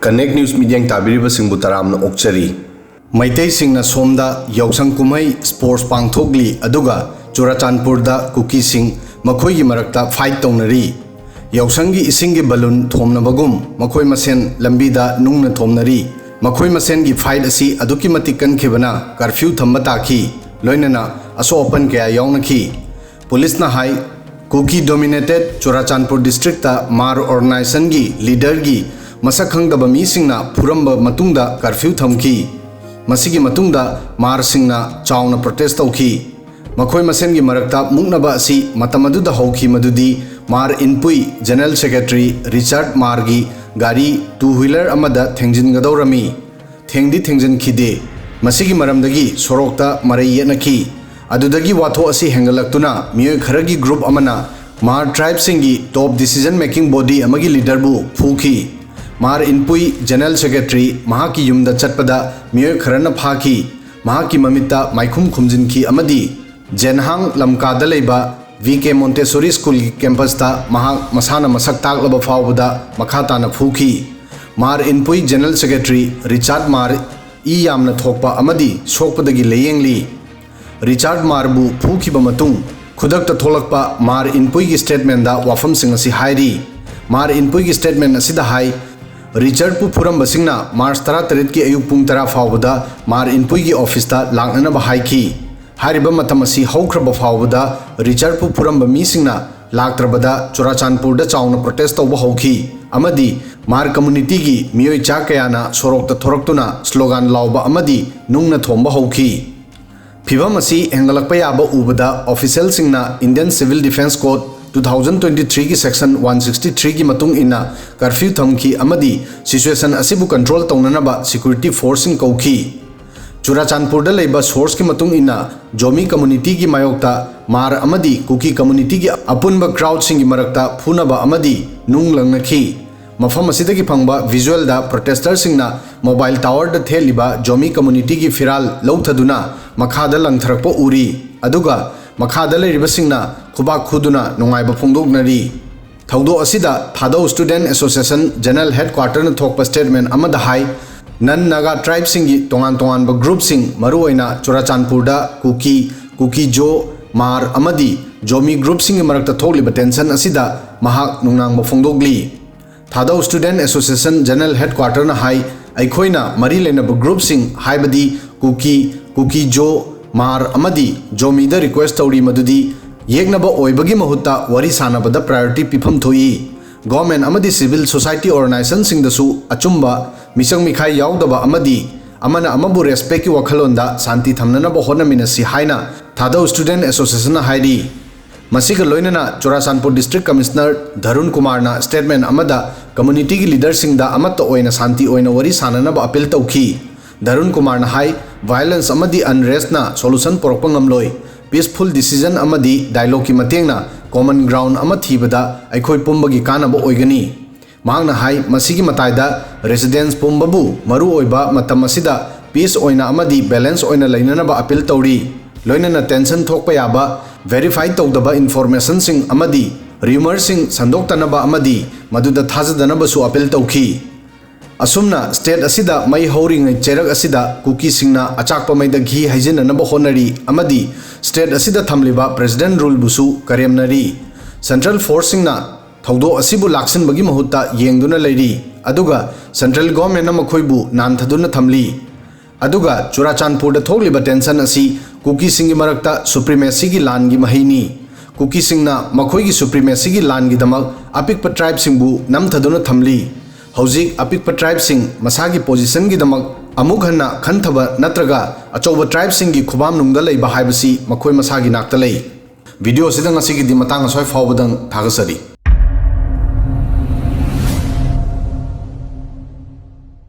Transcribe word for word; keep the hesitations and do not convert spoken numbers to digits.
Connect News ꯃꯤꯠꯌꯦꯡ ꯇꯥꯕꯤꯔꯤꯕꯁꯤꯡꯕꯨ ꯇꯔꯥꯝꯅ ꯑꯣꯛꯆꯔꯤ꯫ ꯃꯩꯇꯩꯁꯤꯡꯅ ꯁꯣꯝꯗ ꯌꯥꯎꯁꯪ ꯀꯨꯝꯍꯩ ꯁ꯭ꯄꯣꯔꯠꯁ ꯄꯥꯡꯊꯣꯛꯂꯤ, ꯑꯗꯨꯒ ꯆꯨꯔꯥꯆꯥꯟꯄꯨꯔꯗ ꯀꯨꯀꯤꯁꯤꯡ ꯃꯈꯣꯏꯒꯤ ꯃꯔꯛꯇ ꯐꯥꯏꯠ ꯇꯧꯅꯔꯤ꯫ ꯌꯥꯎꯁꯪꯒꯤ ꯏꯁꯤꯡꯒꯤ ꯕꯂꯨꯟ ꯊꯣꯝꯅꯕꯒꯨꯝ ꯃꯈꯣꯏ ꯃꯁꯦꯟ ꯂꯝꯕꯤꯗ ꯅꯨꯡꯅ ꯊꯣꯝꯅꯔꯤ꯫ ꯃꯈꯣꯏ ꯃꯁꯦꯟꯒꯤ ꯐꯥꯏꯠ ꯑꯁꯤ ꯑꯗꯨꯛꯀꯤ ꯃꯇꯤꯛ ꯀꯟꯈꯤꯕꯅ ꯀꯔꯐ꯭ꯌꯨ ꯊꯝꯕ ꯇꯥꯈꯤ, ꯂꯣꯏꯅꯅ ꯑꯁꯣꯛ ꯑꯄꯟ ꯀꯌꯥ ꯌꯥꯎꯅꯈꯤ꯫ ꯄꯨꯂꯤꯁꯅ ꯍꯥꯏ, ꯀꯨꯀꯤ ꯗꯣꯃꯤꯅꯦꯇꯦꯗ ꯆꯨꯔꯥꯆꯥꯟꯄꯨꯔ ꯗꯤꯁꯇ꯭ꯔꯤꯛꯇ ꯃꯥꯔ ꯑꯣꯔꯒꯅꯥꯏꯖꯦꯁꯟꯒꯤ ꯂꯤꯗꯔꯒꯤ ꯃꯁꯛ ꯈꯪꯗꯕ ꯃꯤꯁꯤꯡꯅ ꯐꯨꯔꯝꯕ ꯃꯇꯨꯡꯗ ꯀꯔꯐ꯭ꯌꯨ ꯊꯝꯈꯤ꯫ ꯃꯁꯤꯒꯤ ꯃꯇꯨꯡꯗ ꯃꯥꯔꯁꯤꯡꯅ ꯆꯥꯎꯅ ꯄ꯭ꯔꯣꯇꯦꯁ ꯇꯧꯈꯤ꯫ ꯃꯈꯣꯏ ꯃꯁꯦꯟꯒꯤ ꯃꯔꯛꯇ ꯃꯨꯛꯅꯕ ꯑꯁꯤ ꯃꯇꯝ ꯑꯗꯨꯗ ꯍꯧꯈꯤ, ꯃꯗꯨꯗꯤ ꯃꯥꯔ ꯏꯟꯄꯨꯏ ꯖꯦꯅꯔꯦꯜ ꯁꯦꯀ꯭ꯔꯦꯇꯔꯤ ꯔꯤꯆꯥꯔꯗ ꯃꯥꯔꯒꯤ ꯒꯥꯔꯤ ꯇꯨ ꯋꯤꯂꯔ ꯑꯃꯗ ꯊꯦꯡꯖꯤꯟꯒꯗꯧꯔꯝꯃꯤ꯫ ꯊꯦꯡꯗꯤ ꯊꯦꯡꯖꯤꯟꯈꯤꯗꯦ꯫ ꯃꯁꯤꯒꯤ ꯃꯔꯝꯗꯒꯤ ꯁꯣꯔꯣꯛꯇ ꯃꯔꯩ ꯌꯦꯠꯅꯈꯤ꯫ ꯑꯗꯨꯗꯒꯤ ꯋꯥꯊꯣꯛ ꯑꯁꯤ ꯍꯦꯟꯒꯠꯂꯛꯇꯨꯅ ꯃꯤꯑꯣꯏ ꯈꯔꯒꯤ ꯒ꯭ꯔꯨꯞ ꯑꯃꯅ ꯃꯥꯔ ꯇ꯭ꯔꯥꯏꯕꯁꯤꯡꯒꯤ ꯇꯣꯞ ꯗꯤꯁꯤꯖꯟ ꯃꯦꯀꯤꯡ ꯕꯣꯗꯤ ꯑꯃꯒꯤ ꯂꯤꯗꯔꯕꯨ ꯐꯨꯈꯤ꯫ ꯃꯥꯔ ꯏꯟꯄꯨꯏ ꯖꯦꯅꯔꯦꯜ ꯁꯦꯀ꯭ꯔꯦꯇꯔꯤ ꯃꯍꯥꯛꯀꯤ ꯌꯨꯝꯗ ꯆꯠꯄꯗ ꯃꯤꯑꯣꯏ ꯈꯔꯅ ꯐꯥꯈꯤ꯫ ꯃꯍꯥꯛꯀꯤ ꯃꯃꯤꯠꯇ ꯃꯥꯏꯈꯨꯝ ꯈꯨꯝꯖꯤꯟꯈꯤ ꯑꯃꯗꯤ ꯖꯦꯟꯍꯥꯡ ꯂꯝꯀꯥꯗ ꯂꯩꯕ ꯚꯤ ꯀꯦ ꯃꯣꯟꯇꯦꯁꯣꯔꯤ ꯁ꯭ꯀꯨꯜꯒꯤ ꯀꯦꯝꯄꯁꯇ ꯃꯍꯥꯛ ꯃꯁꯥꯅ ꯃꯁꯛ ꯇꯥꯛꯂꯕ ꯐꯥꯎꯕꯗ ꯃꯈꯥ ꯇꯥꯅ ꯐꯨꯈꯤ꯫ ꯃꯥꯔ ꯏꯟꯄꯨꯏ ꯖꯦꯅꯔꯦꯜ ꯁꯦꯀ꯭ꯔꯦꯇꯔꯤ ꯔꯤꯆꯥꯔꯗ ꯃꯥꯔ ꯏ ꯌꯥꯝꯅ ꯊꯣꯛꯄ ꯑꯃꯗꯤ ꯁꯣꯛꯄꯗꯒꯤ ꯂꯥꯌꯦꯡꯂꯤ꯫ ꯔꯤꯆꯥꯔꯗ ꯃꯥꯔꯕꯨ ꯐꯨꯈꯤꯕ ꯃꯇꯨꯡ ꯈꯨꯗꯛꯇ ꯊꯣꯛꯂꯛꯄ ꯃꯥꯔ ꯏꯟꯄꯨꯏꯒꯤ ꯁ꯭ꯇꯦꯠꯃꯦꯟꯗ ꯋꯥꯐꯝꯁꯤꯡ ꯑꯁꯤ ꯍꯥꯏꯔꯤ꯫ ꯃꯥꯔ ꯏꯟꯄꯨꯏꯒꯤ ꯁ꯭ꯇꯦꯠꯃꯦꯟ ꯑꯁꯤꯗ ꯍꯥꯏ, ꯔꯤꯆꯥꯔꯗꯄꯨ ꯐꯨꯔꯝꯕꯁꯤꯡꯅ ꯃꯥꯔꯆ ꯇꯔꯥꯇꯔꯦꯠꯀꯤ ꯑꯌꯨꯛ ꯄꯨꯡ ꯇꯔꯥ ꯐꯥꯎꯕꯗ ꯃꯥꯔ ꯏꯟꯄꯨꯏꯒꯤ ꯑꯣꯐꯤꯁꯇ ꯂꯥꯛꯅꯅꯕ ꯍꯥꯏꯈꯤ꯫ ꯍꯥꯏꯔꯤꯕ ꯃꯇꯝ ꯑꯁꯤ ꯍꯧꯈ꯭ꯔꯕ ꯐꯥꯎꯕꯗ ꯔꯤꯆꯥꯔꯗꯄꯨ ꯐꯨꯔꯝꯕ ꯃꯤꯁꯤꯡꯅ ꯂꯥꯛꯇ꯭ꯔꯕꯗ ꯆꯨꯔꯥꯆꯥꯟꯄꯨꯔꯗ ꯆꯥꯎꯅ ꯄ꯭ꯔꯣꯇꯦꯁ ꯇꯧꯕ ꯍꯧꯈꯤ ꯑꯃꯗꯤ ꯃꯥꯔ ꯀꯝꯃꯨꯅꯤꯇꯤꯒꯤ ꯃꯤꯑꯣꯏ ꯆꯥ ꯀꯌꯥꯅ ꯁꯣꯔꯣꯛꯇ ꯊꯣꯔꯛꯇꯨꯅ ꯁ꯭ꯂꯣꯒꯥꯟ ꯂꯥꯎꯕ ꯑꯃꯗꯤ ꯅꯨꯡꯅ ꯊꯣꯝꯕ ꯍꯧꯈꯤ꯫ ꯐꯤꯚꯝ ꯑꯁꯤ ꯍꯦꯟꯒꯠꯂꯛꯄ ꯌꯥꯕ ꯎꯕꯗ ꯑꯣꯐꯤꯁꯤꯌꯦꯜꯁꯤꯡꯅ Indian Civil Defence Code two thousand twenty threeꯒꯤ section one sixty threeꯒꯤ ꯃꯇꯨꯡ ꯏꯟꯅ ꯀꯔꯐ꯭ꯌꯨ ꯊꯝꯈꯤ ꯑꯃꯗꯤ ꯁꯤꯆꯨꯋꯦꯁꯟ ꯑꯁꯤꯕꯨ ꯀꯟꯇ꯭ꯔꯣꯜ ꯇꯧꯅꯅꯕ ꯁꯦꯀ꯭ꯌꯨꯔꯤꯇꯤ ꯐꯣꯔꯁꯁꯤꯡ ꯀꯧꯈꯤ꯫ ꯆꯨꯔꯥꯆꯥꯟꯄꯨꯔꯗ ꯂꯩꯕ ꯁꯣꯔꯁꯀꯤ ꯃꯇꯨꯡ ꯏꯟꯅ ꯖꯣꯃꯤ ꯀꯝꯃꯨꯅꯤꯇꯤꯒꯤ ꯃꯥꯌꯣꯛꯇ ꯃꯥꯔ ꯑꯃꯗꯤ ꯀꯨꯀꯤ ꯀꯝꯃꯨꯅꯤꯇꯤꯒꯤ ꯑꯄꯨꯟꯕ ꯀ꯭ꯔꯥꯎꯗꯁꯤꯡꯒꯤ ꯃꯔꯛꯇ ꯐꯨꯅꯕ ꯑꯃꯗꯤ ꯅꯨꯡ ꯂꯪꯅꯈꯤ꯫ ꯃꯐꯝ ꯑꯁꯤꯗꯒꯤ ꯐꯪꯕ ꯚꯤꯖꯨꯋꯦꯜꯗ ꯄ꯭ꯔꯣꯇꯦꯁꯇꯔꯁꯤꯡꯅ ꯃꯣꯕꯥꯏꯜ ꯇꯥꯋꯔꯗ ꯊꯦꯠꯂꯤꯕ ꯖꯣꯃꯤ ꯀꯝꯃꯨꯅꯤꯇꯤꯒꯤ ꯐꯤꯔꯥꯜ ꯂꯧꯊꯗꯨꯅ ꯃꯈꯥꯗ ꯂꯪꯊꯔꯛꯄ ꯎꯔꯤ, ꯑꯗꯨꯒ ꯃꯈꯥꯗ ꯂꯩꯔꯤꯕꯁꯤꯡꯅ ꯈꯨꯕꯥꯛ ꯈꯨꯗꯨꯅ ꯅꯨꯡꯉꯥꯏꯕ ꯐꯣꯡꯗꯣꯛꯅꯔꯤ꯫ ꯊꯧꯗꯣꯛ ꯑꯁꯤꯗ ꯊꯥꯗꯧ Student Association General Headquarterꯅ ꯊꯣꯛꯄ statement ꯑꯃꯗ ꯍꯥꯏ, non Naga tribeꯁꯤꯡꯒꯤ ꯇꯣꯉꯥꯟ ꯇꯣꯉꯥꯟꯕ groupꯁꯤꯡ, ꯃꯔꯨꯑꯣꯏꯅ ꯆꯨꯔꯥꯆꯥꯟꯄꯨꯔꯗ ꯀꯨꯀꯤ, ꯀꯨꯀꯤ ꯖꯣ, ꯃꯥꯔ ꯑꯃꯗꯤ ꯖꯣꯃꯤ groupꯁꯤꯡꯒꯤ ꯃꯔꯛꯇ ꯊꯣꯛꯂꯤꯕ tension ꯑꯁꯤꯗ ꯃꯍꯥꯛ ꯅꯨꯡꯅꯥꯡꯕ ꯐꯣꯡꯗꯣꯛꯂꯤ꯫ ꯊꯥꯗꯧ Student Association General Headquarterꯅ ꯍꯥꯏ, ꯑꯩꯈꯣꯏꯅ ꯃꯔꯤ ꯂꯩꯅꯕ groupꯁꯤꯡ, ꯍꯥꯏꯕꯗꯤ ꯀꯨꯀꯤ, ꯀꯨꯀꯤ ꯖꯣ, ꯃꯥꯔ ꯑꯃꯗꯤ ꯖꯣꯃꯤꯗ request ꯇꯧꯔꯤ ꯃꯗꯨꯗꯤ ꯌꯦꯛꯅꯕ ꯑꯣꯏꯕꯒꯤ ꯃꯍꯨꯠꯇ ꯋꯥꯔꯤ ꯁꯥꯅꯕꯗ priority ꯄꯤꯐꯝ ꯊꯣꯛꯏ꯫ Government ꯑꯃꯗꯤ civil society organizationꯁꯤꯡꯗꯁꯨ ꯑꯆꯨꯝꯕ, ꯃꯤꯆꯪ ꯃꯤꯈꯥꯏ ꯌꯥꯎꯗꯕ ꯑꯃꯗꯤ ꯑꯃꯅ ꯑꯃꯕꯨ respectꯀꯤ ꯋꯥꯈꯜꯂꯣꯟꯗ ꯁꯥꯟꯇꯤ ꯊꯝꯅꯅꯕ ꯍꯣꯠꯅꯃꯤꯟꯅꯁꯤ ꯍꯥꯏꯅ ꯊꯥꯗꯧ Student Associationꯅ ꯍꯥꯏꯔꯤ꯫ ꯃꯁꯤꯒ ꯂꯣꯏꯅꯅ ꯆꯨꯔꯥꯆꯥꯟꯄꯨꯔ District Commissioner ꯙꯔꯨꯟ ꯀꯨꯃꯥꯔꯅ statement ꯑꯃꯗ communityꯒꯤ leaderꯁꯤꯡꯗ ꯑꯃꯠꯇ ꯑꯣꯏꯅ ꯁꯥꯟꯇꯤ ꯑꯣꯏꯅ ꯋꯥꯔꯤ ꯁꯥꯅꯅꯕ appeal ꯇꯧꯈꯤ꯫ ꯙꯔꯨꯟ ꯀꯨꯃꯥꯔꯅ ꯍꯥꯏ, violence ꯑꯃꯗꯤ unrestꯅ solution ꯄꯨꯔꯛꯄ ꯉꯝꯂꯣꯏ꯫ Peaceful decision ꯑꯃꯗꯤ dialogueꯀꯤ ꯃꯇꯦꯡꯅ common ground ꯑꯃ ꯊꯤꯕꯗ ꯑꯩꯈꯣꯏ ꯄꯨꯝꯕꯒꯤ ꯀꯥꯟꯅꯕ ꯑꯣꯏꯒꯅꯤ꯫ ꯃꯍꯥꯛꯅ ꯍꯥꯏ, ꯃꯁꯤꯒꯤ ꯃꯇꯥꯏꯗ residents ꯄꯨꯝꯕꯕꯨ ꯃꯔꯨꯑꯣꯏꯕ ꯃꯇꯝ ꯑꯁꯤꯗ peace ꯑꯣꯏꯅ ꯑꯃꯗꯤ balance ꯑꯣꯏꯅ ꯂꯩꯅꯅꯕ appeal ꯇꯧꯔꯤ꯫ ꯂꯣꯏꯅꯅ tension ꯊꯣꯛꯄ ꯌꯥꯕ verify ꯇꯧꯗꯕ informationꯁꯤꯡ ꯑꯃꯗꯤ rumourꯁꯤꯡ ꯁꯟꯗꯣꯛꯇꯅꯕ ꯑꯃꯗꯤ ꯃꯗꯨꯗ ꯊꯥꯖꯗꯅꯕꯁꯨ appeal ꯇꯧꯈꯤ꯫ ꯑꯁꯨꯝꯅ state ꯑꯁꯤꯗ ꯃꯩ ꯍꯧꯔꯤꯉꯩ ꯆꯩꯔꯛ ꯑꯁꯤꯗ ꯀꯨꯀꯤꯁꯤꯡꯅ ꯑꯆꯥꯛꯄ ꯃꯩꯗ ꯘꯤ ꯍꯩꯖꯤꯟꯅꯅꯕ ꯍꯣꯠꯅꯔꯤ ꯑꯃꯗꯤ state ꯑꯁꯤꯗ ꯊꯝꯂꯤꯕ President Ruleꯕꯨꯁꯨ ꯀꯔꯦꯝꯅꯔꯤ꯫ Central Forceꯁꯤꯡꯅ ꯊꯧꯗꯣꯛ ꯑꯁꯤꯕꯨ ꯂꯥꯛꯁꯤꯟꯕꯒꯤ ꯃꯍꯨꯠꯇ ꯌꯦꯡꯗꯨꯅ ꯂꯩꯔꯤ, ꯑꯗꯨꯒ Central Governmentꯅ ꯃꯈꯣꯏꯕꯨ ꯅꯥꯟꯊꯗꯨꯅ ꯊꯝꯂꯤ꯫ ꯑꯗꯨꯒ ꯆꯨꯔꯥꯆꯥꯟꯄꯨꯔꯗ ꯊꯣꯛꯂꯤꯕ tension ꯑꯁꯤ ꯀꯨꯀꯤꯁꯤꯡꯒꯤ ꯃꯔꯛꯇ supremacyꯒꯤ ꯂꯥꯟꯒꯤ ꯃꯍꯩꯅꯤ꯫ ꯀꯨꯀꯤꯁꯤꯡꯅ ꯃꯈꯣꯏꯒꯤ supremacyꯒꯤ ꯂꯥꯟꯒꯤꯗꯃꯛ ꯑꯄꯤꯛꯄ tribeꯁꯤꯡꯕꯨ ꯅꯝꯊꯗꯨꯅ ꯊꯝꯂꯤ꯫ ꯍꯧꯖꯤꯛ ꯑꯄꯤꯛꯄ tribeꯁꯤꯡ ꯃꯁꯥꯒꯤ positionꯒꯤꯗꯃꯛ ꯑꯃꯨꯛ ꯍꯟꯅ ꯈꯟꯊꯕ ꯅꯠꯇ꯭ꯔꯒ ꯑꯆꯧꯕ tribeꯁꯤꯡꯒꯤ ꯈꯨꯕꯥꯝꯅꯨꯡꯗ ꯂꯩꯕ ꯍꯥꯏꯕꯁꯤ ꯃꯈꯣꯏ ꯃꯁꯥꯒꯤ ꯅꯥꯛꯇ ꯂꯩ꯫ Video ꯑꯁꯤꯗ ꯉꯁꯤꯒꯤꯗꯤ ꯃꯇꯥꯡ ꯑꯁ꯭ꯋꯥꯏ ꯐꯥꯎꯕꯗꯪ ꯊꯥꯒꯠꯆꯔꯤ꯫